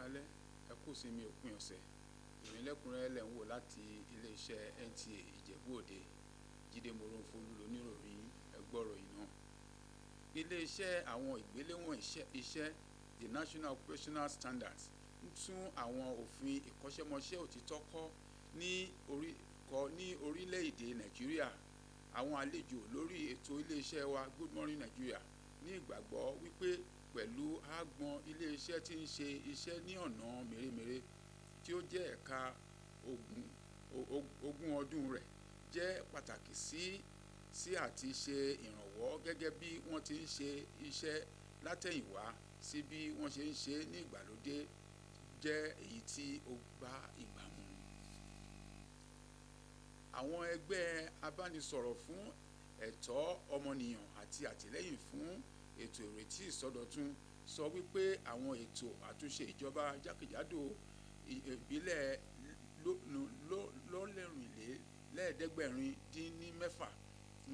Káalẹ́, ẹ kú ìsinmi òpin ọ̀sẹ̀. Ìròyìn lẹ́kùnrẹ́rẹ́ lẹ̀ ń wò láti iléeṣẹ́ NTA Ìjẹ̀bú Òde. Jíde Moronfolú loníròyìn, ẹ gbọ́ ìròyìn náà. Iléeṣẹ́ àwọn ìgbéléwọ̀n iṣẹ́, The National Occupational Standards, ń tún àwọn òfin ìkọ́ṣẹ́mọṣẹ́ òtítọ́ kọ́ ní orílẹ̀-èdè Nàìjíríà. Àwọn àlejò lórí ètò iléeṣẹ́ wa Good Morning Nigeria ní ìgbàgbọ́ wípé pẹ̀lú aágbọn iléeṣẹ́ tí ń ṣe iṣẹ́ ní ọ̀nà mèremère tí ó jẹ́ ẹ̀ka ogún ọdún rẹ̀ jẹ́ pàtàkì sí àti ṣe ìrànwọ́ gẹ́gẹ́ bí wọ́n ti ń ṣe iṣẹ́ látẹ̀yìnwá sí bí wọ́n ṣe ń ṣe ní ìgbàlódé jẹ́ èyí tí ó bá ìgbà mu. Àwọn ẹgbẹ́ abánisọ̀rọ̀ fún ẹ̀tọ́ ọmọnìyàn àti àtìlẹ́yìn fún ètò ìrètí ìsọdọ̀tun sọ wípé àwọn ètò àtúnṣe ìjọba jákèjádò ìbílẹ̀ 746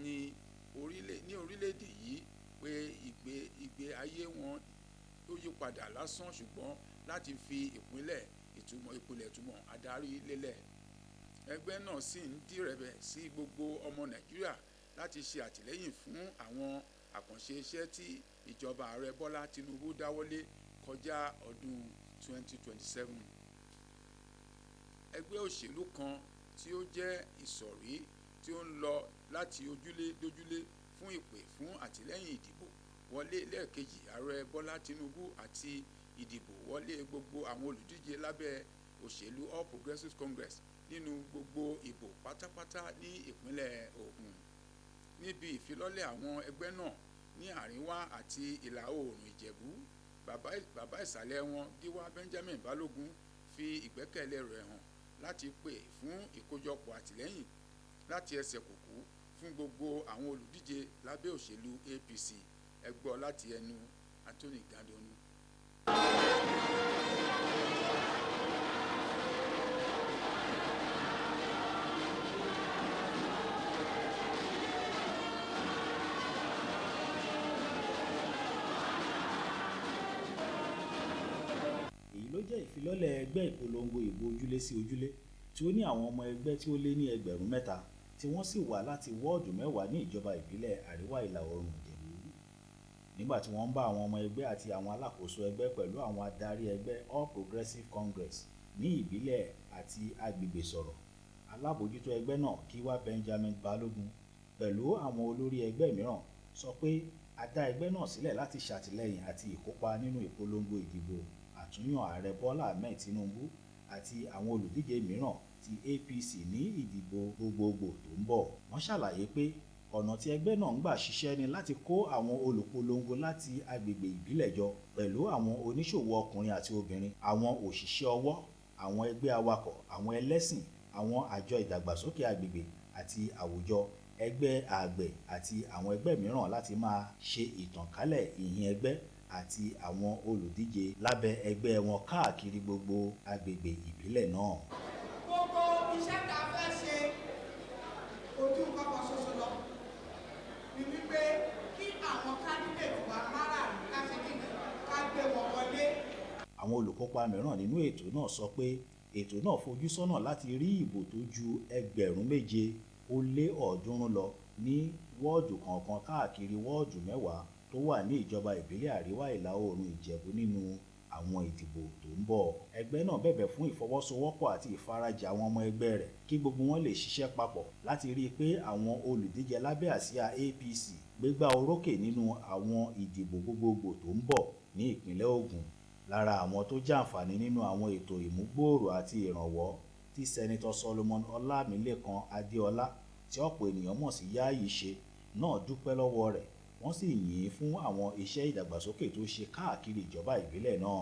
ní orílẹ̀-èdè yìí pé ìgbé ayé wọn ó yípadà lásán, ṣùgbọ́n láti fi ìpìlẹ̀ ìtumọ̀ adarí lélẹ̀. Ẹgbẹ́ náà sì ń dírẹ̀bẹ̀ sí gbogbo ọmọ Nàìjíríà láti ṣe àtìlẹ́yìn fún àwọn àkànṣe iṣẹ́ tí ìjọba Ààrẹ Bọ́lá Tinubu dáwọ́lé kọjá ọdún 2027. Ẹgbẹ́ òṣèlú kan tí ó jẹ́ ìsọ̀rí tí ó ń lọ láti ojúlé dójúlé fún ìpè fún àtìlẹ́yìn ìdìbò wọlé lẹ́ẹ̀kejì Ààrẹ Bọ́lá Tinubu àti ìdìbò wọlé gbogbo àwọn olùdíje lábẹ́ òṣèlú All Progressives Congress nínú gbogbo ìbò pátápátá ní ìpínlẹ̀ Ògùn. Níbi ìfilọ́lẹ̀ àwọn ẹgbẹ́ náà ní àríwá àti ìlà oòrùn Ìjẹ̀bú, bàbá ìsàlẹ̀ wọn Gíwá Benjamin Balógun fi ìgbẹ́kẹ̀lé rẹ̀ hàn láti pè fún ìkójọpọ̀ àtìlẹ́yìn láti ẹsẹ̀ kùkú fún gbogbo àwọn olùdíje lábẹ́ òṣèlú APC. Ẹ gbọ́ láti ẹnu Anthony Gandonu. Èyí ló jẹ́ ìfilọ́lẹ̀ ẹgbẹ́ ìpolongo ìbò ojúlé sí ojúlé tí ó ní àwọn ọmọ ẹgbẹ́ tí ó lé ní 3,000 tí wọ́n sì wá láti wọ́ọ̀dù 10 ní ìjọba ìbílẹ̀ àríwá ìlà oòrùn Ìjẹ̀bú. Nígbà tí wọ́n ń bá àwọn ọmọ ẹgbẹ́ àti àwọn alákòóso ẹgbẹ́ pẹ̀lú àwọn adarí ẹgbẹ́ All Progressives Congress ní ìbílẹ̀ àti agbègbè sọ̀rọ̀, alábòójútó ẹgbẹ́ náà Gíwá Benjamin Balógun pẹ̀lú àwọn olórí ẹgbẹ́ mìíràn sọ pé a dá ẹgbẹ́ náà sílẹ̀ láti ṣàtìlẹ́yìn àti ìkópa nínú ìpolongo ìdìbò àtúnyàn Ààrẹ Bọ́lá Ahmed Tinubu àti àwọn olùdíje mìíràn ti APC ní ìdìbò gbogbogbò tó ń bọ̀. Wọ́n ṣàlàyé pé ọ̀nà tí ẹgbẹ́ náà ń gbà ṣiṣẹ́ ni láti kó àwọn olùpolongo láti agbègbè ìbílẹ̀ jọ pẹ̀lú àwọn oníṣòwò ọkùnrin àti obìnrin, àwọn òṣìṣẹ́ ọwọ́, àwọn ẹgbẹ́ awakọ̀, àwọn ẹlẹ́sìn, àwọn àjọ ìdàgbàsókè agbègbè àti àwùjọ, ẹgbẹ́ àgbẹ̀ àti àwọn ẹgbẹ́ mìíràn láti máa ṣe ìtànkálẹ̀ ìhìn ẹgbẹ́ àti àwọn olùdíje lábẹ́ ẹgbẹ́ wọn káàkiri gbogbo agbègbè ìbílẹ̀ náà. Gbogbo iṣẹ́ tá a fẹ́ ṣe ojú kọ́kọ́ ṣoṣo lọ ni wípé kí àwọn candidate wa márààrún ká ṣe kí ni ká gbé wọn wọlé. Àwọn olùkópa mìíràn nínú ètò náà sọ pé ètò náà fojú sọ́nà láti rí ìbò tó ju 7,300 lọ ní wọ́ọ̀dù kọ̀ọ̀kan káàkiri wọ́ọ̀dù 10 tó wà ní ìjọba ìbílẹ̀ àríwá ìlà oòrùn Ìjẹ̀bú nínú àwọn ìdìbò tó ń bọ̀. Ẹgbẹ́ náà bẹ̀bẹ̀ fún ìfọwọ́sowọ́pọ̀ àti ìfarajìn àwọn ọmọ ẹgbẹ́ rẹ̀ kí gbogbo wọn lè ṣiṣẹ́ papọ̀ láti rí i pé àwọn olùdíje lábẹ́ àsíá APC gbégbá orókè nínú àwọn ìdìbò gbogbogbò tó ń bọ̀ ní ìpínlẹ̀ Ògùn. Lára àwọn tó jàǹfààní nínú àwọn ètò ìmúgbòòrò àti ìrànwọ́ tí Sẹ́nitọ̀ Solomon Ọlámilẹ́kan Adéọlá tí ọ̀pọ̀ ènìyàn mọ̀ sí Yayi ṣe náà dúpẹ́ lọ́wọ́ rẹ̀, wọ́n sì yìn ín fún àwọn iṣẹ́ ìdàgbàsókè tó ṣe káàkiri ìjọba ìbílẹ̀ náà.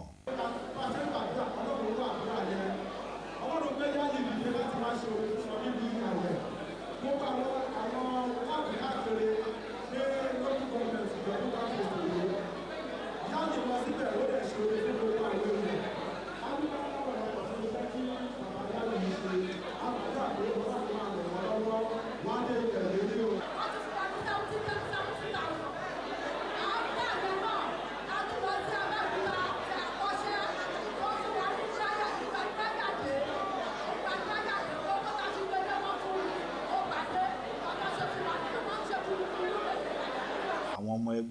Ọlọ́run gbé Yayi dìde láti wá ṣe sọ níbi àwẹ̀. Gbogbo àwọn wọ́ọ̀dù káàkiri ní local government ìjọba bá ṣe ṣòro. Yayi lọ síbẹ̀ ó dẹ̀ ṣe oore fún gbogbo àwọn èèyàn. A dúpẹ́ lọ́pọ̀lọpọ̀ fún iṣẹ́ tí bàbá Yayi ń ṣe. A gbàdúrà pé Ọlọ́run máa ràn wọ́n lọ́wọ́ wọ́n á dé ilẹ̀ lérí o. Wọ́n ti fún wa ní 70,000. Àwọn àgbẹ̀ náà a tún lọ sí Abẹ́òkúta tí a kọ́ṣẹ́.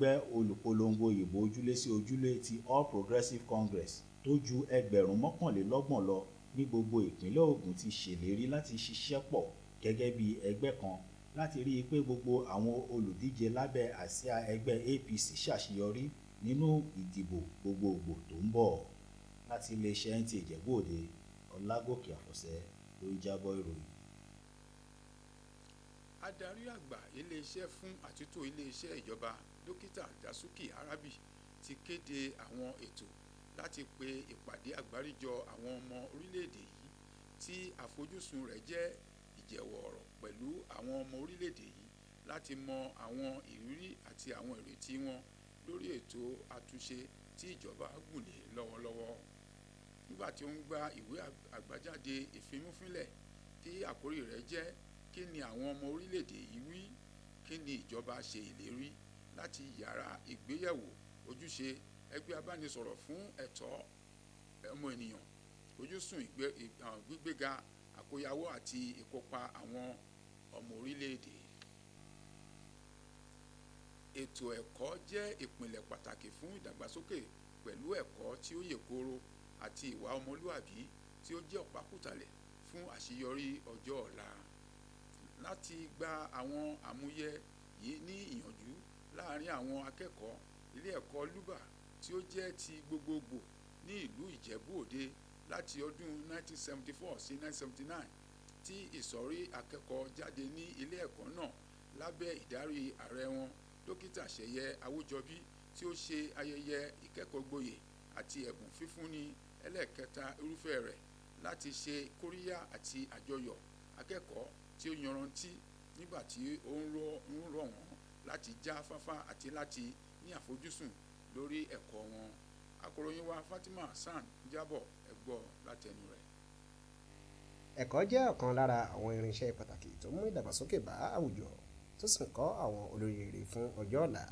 ẹgbẹ́ olùpolongo ìbò ojúlé sí ojúlé ti All Progressive Congress tó ju 31,000 lọ ní gbogbo ìpínlẹ̀ Ògùn ti ṣèlérí láti ṣiṣẹ́ pọ̀ gẹ́gẹ́ bí ẹgbẹ́ kan láti rí i pé gbogbo àwọn olùdíje lábẹ́ àsíá ẹgbẹ́ APC ṣàṣeyọrí nínú ìdìbò gbogbogbò tó ń bọ̀. Láti iléeṣẹ́ NTA Ìjẹ̀bú Òde, Ọlágòkè Àfọ̀sẹ́ ló ń jábọ̀ ìròyìn. Adarí àgbà iléeṣẹ́ fún àtúntò iléeṣẹ́ ìjọba, Dókítà Dasuki Arabi, ti kéde àwọn ètò láti pe ìpàdé àgbáríjọ àwọn ọmọ orílẹ̀-èdè yìí tí àfojúsùn rẹ̀ jẹ́ ìjẹ́wọ́ ọ̀rọ̀ pẹ̀lú àwọn ọmọ orílẹ̀-èdè yìí láti mọ àwọn ìrírí àti àwọn ìrètí wọn lórí ètò àtúnṣe tí ìjọba gùn lé lọ́wọ́lọ́wọ́. Nígbà tí ó ń gba ìwé àgbájáde ìfimúfínlẹ̀ tí àkórí rẹ̀ jẹ́ "Kí ni àwọn ọmọ orílẹ̀-èdè yìí wí? Kí ni ìjọba ṣe ìlérí?" láti yàrá ìgbéyẹ̀wò ojúṣe ẹgbẹ́ abánisọ̀rọ̀ fún ẹ̀tọ́ ọmọ ènìyàn, ojúsùn gbígbéga àkóyawọ́ àti ìkópa àwọn ọmọ orílẹ̀-èdè. Ètò ẹ̀kọ́ jẹ́ ìpìlẹ̀ pàtàkì fún ìdàgbàsókè pẹ̀lú ẹ̀kọ́ tí ó yè kooro àti ìwà ọmọlúàbí tí ó jẹ́ ọ̀pákùtẹ̀lẹ̀ fún àṣeyọrí ọjọ́ ọ̀la. Láti gba àwọn àmúyẹ yìí ní ìyànjú láàárín àwọn akẹ́kọ̀ọ́ ilé ẹ̀kọ́ Lúbà tí ó jẹ́ ti gbogbogbò ní ìlú Ìjẹ̀bú Òde láti ọdún 1974 sí 1979, tí ìsọ̀rí akẹ́kọ̀ọ́ jáde ní ilé ẹ̀kọ́ náà lábẹ́ ìdarí ààrẹ wọn, Dókítà Ṣèyẹ Àwùjọbí, tí ó ṣe ayẹyẹ ìkẹ́kọ̀ọ́gboyè àti ẹ̀bùn fífúnni ẹlẹ́ẹ̀kẹta irúfẹ́ rẹ̀ láti ṣe kóríyá àti àjọyọ̀ akẹ́kọ̀ọ́ tí ó yanrantí nígbà tí ó ń rọ̀ wọ́n láti já fáfá àti láti ní àfojúsùn lórí ẹ̀kọ́ wọn. Akọ̀ròyìn wa Fatima Hasan jábọ̀, ẹ gbọ́ látẹnu rẹ̀. Ẹ̀kọ́ jẹ́ ọ̀kan lára àwọn irinṣẹ́ pàtàkì tó mú ìdàgbàsókè bá àwùjọ, tó sì ń kọ́ àwọn olórí rere fún ọjọ́ ọ̀la.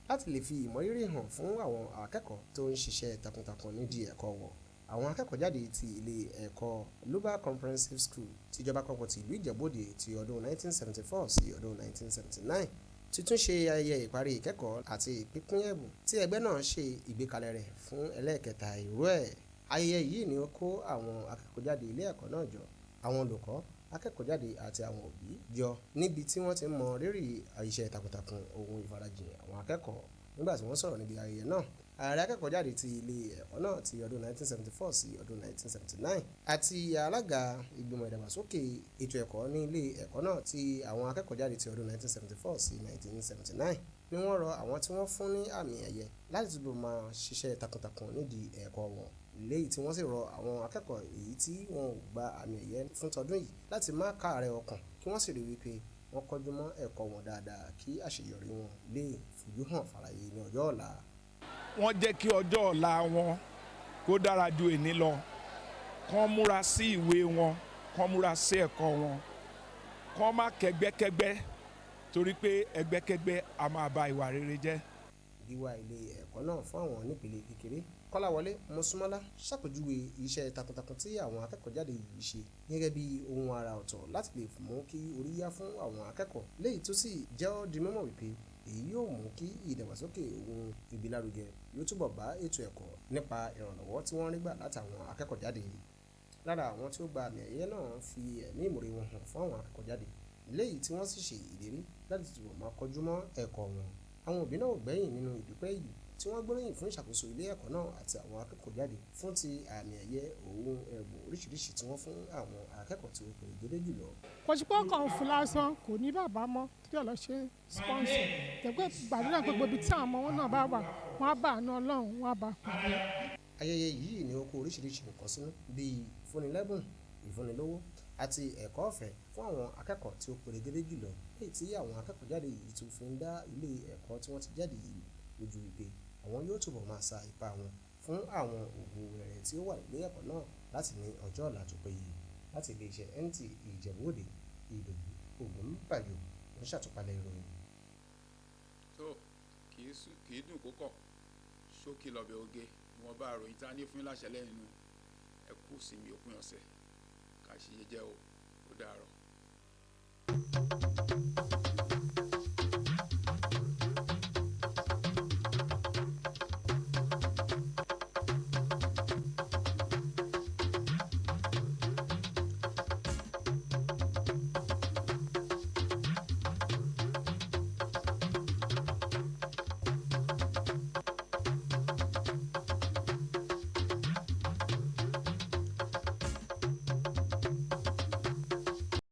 Láti lè fi ìmọrírì hàn fún àwọn akẹ́kọ̀ọ́ tó ń ṣiṣẹ́ takuntakun nídìí ẹ̀kọ́ wọn, àwọn akẹ́kọ̀ọ́ jáde ti ilé ẹ̀kọ́ Lúbà Comprehensive School tìjọba àpapọ̀ ti ìlú Ìjẹ̀bú-Òde ti ọdún 1974 sí ọdún 1979 ti tún ṣe ayẹyẹ ìparí ìkẹ́kọ̀ọ́ àti pínpín ẹ̀bùn tí ẹgbẹ́ náà ṣe ìgbékalẹ̀ rẹ̀ fún ẹlẹ́ẹ̀kẹta irú ẹ̀. Ayẹyẹ yìí ni ó kó àwọn akẹ́kọ̀ọ́ jáde ilé ẹ̀kọ́ náà jọ, àwọn olùkọ́, akẹ́kọ̀ọ́ jáde àti àwọn òbí jọ níbi tí wọ́n ti mọ rírì iṣẹ́ takuntakun ohun ìfarajìn àwọn akẹ́kọ̀ọ́. Nígbà tí wọ́n sọ̀rọ̀ níbi ayẹyẹ náà, ààrẹ akẹ́kọ̀ọ́ jáde ti ilé ẹ̀kọ́ náà ti ọdún 1974 sí ọdún 1979 àti alága ìgbìmọ̀ ìdàgbàsókè ètò ẹ̀kọ́ ní ilé ẹ̀kọ́ náà ti àwọn akẹ́kọ̀ọ́ jáde ti ọdún 1974 sí 1979 ni wọ́n rọ àwọn tí wọ́n fún ní àmì ẹ̀yẹ láti túbọ̀ máa ṣiṣẹ́ takuntakun nídìí ẹ̀kọ́ wọn, léyìí tí wọ́n sì rọ àwọn akẹ́kọ̀ọ́ èyí tí wọn ò gba àmì ẹ̀yẹ fún tọdún yìí láti má káàárẹ̀ ọkàn kí wọ́n sì rí wípé wọ́n kọjú mọ́ ẹ̀kọ́ wọn dáadáa kí àṣeyọrí wọn lè fojú hàn fáráyé ní ọjọ́ ọ̀la. Wọ́n jẹ́ kí ọjọ́ ọ̀la wọn kó dára ju èní lọ, kán múra sí ìwé wọn, kán múra sí ẹ̀kọ́ wọn, kán má kẹ́gbẹ́kẹ́gbẹ́, torí pé ẹgbẹ́kẹ́gbẹ́ a máa ba ìwà rere jẹ́. Gíwá ilé ẹ̀kọ́ náà fún àwọn onípele kékeré, Kọ́láwọlé Mosúnmọ́lá, ṣàpèjúwe iṣẹ́ takuntakun tí àwọn akẹ́kọ̀ọ́ jáde yìí ṣe gẹ́gẹ́ bí ohun àrà ọ̀tọ̀ láti lè mú kí orí yá fún àwọn akẹ́kọ̀ọ́, léyìí tó sì jẹ́ ó di mímọ̀ wípé èyí yóò mú kí ìdàgbàsókè ohun ìgbélárugẹ yóò túbọ̀ bá ètò ẹ̀kọ́ nípa ìrànlọ́wọ́ tí wọ́n rí gbà látàwọn akẹ́kọ̀ọ́ jáde. Lára àwọn tí ó gba àmì ẹ̀yẹ náà fi ẹ̀mí ìmoore wọn hàn fún àwọn akẹ́kọ̀ọ́ jáde, léyìí tí wọ́n sì ṣe ìlérí láti túbọ̀ máa kọjú mọ́ ẹ̀kọ́ wọn. Àwọn òbí náà ò gbẹ́yìn nínú ìdúpẹ́ yìí tí wọ́n gbóríyìn fún ìṣàkóso ilé ẹ̀kọ́ náà àti àwọn akẹ́kọ̀ọ́ jáde fún ti àmì ẹ̀yẹ ohun ẹ̀bùn oríṣiríṣi tí wọ́n fún àwọn akẹ́kọ̀ọ́ tí ó perégedé jùlọ. Kò sí pé ó kàn fún lásán, kò ní bàbá mọ́ tí yóò lọ ṣe sponsor. Tẹ̀gbẹ́ gbàdúrà pé gbogbo ibi tí àwọn ọmọ wọn náà bá wà, wọ́n á bá àánú Ọlọ́run, wọ́n á bá pàdé. Ayẹyẹ yìí ni ó kó oríṣiríṣi nǹkan sínú bíi ìfúnnilẹ́bùn, ìfúnnilówó àti ẹ̀kọ́ ọ̀fẹ́ fún àwọn akẹ́kọ̀ọ́ tí ó perégedé jùlọ, léyìí tí àwọn akẹ́kọ̀ọ́ jáde yìí tún fi ń dá ilé ẹ̀kọ́ tí wọ́n ti jáde yìí lójú wípé àwọn yóò túbọ̀ máa sa ipá wọn fún àwọn ògo rere tí ó wà nílé ẹ̀kọ́ náà láti ní ọjọ́ ọ̀la tó péye. Láti iléeṣẹ́ NTA Ìjẹ̀bú-Òde, Ìdòwú Ògúnbàyò ń ṣàtúpalẹ̀ ìròyìn. Tó kì í dùn kókọ̀ ṣókí lọ́bẹ̀ oge wọn bá ròyìn tá a ní fún láṣẹ lẹ́nu. Ẹ kú sinmi òpin ọ̀sẹ̀, ká ṣe jẹ́jẹ́ o, ó dàárọ̀.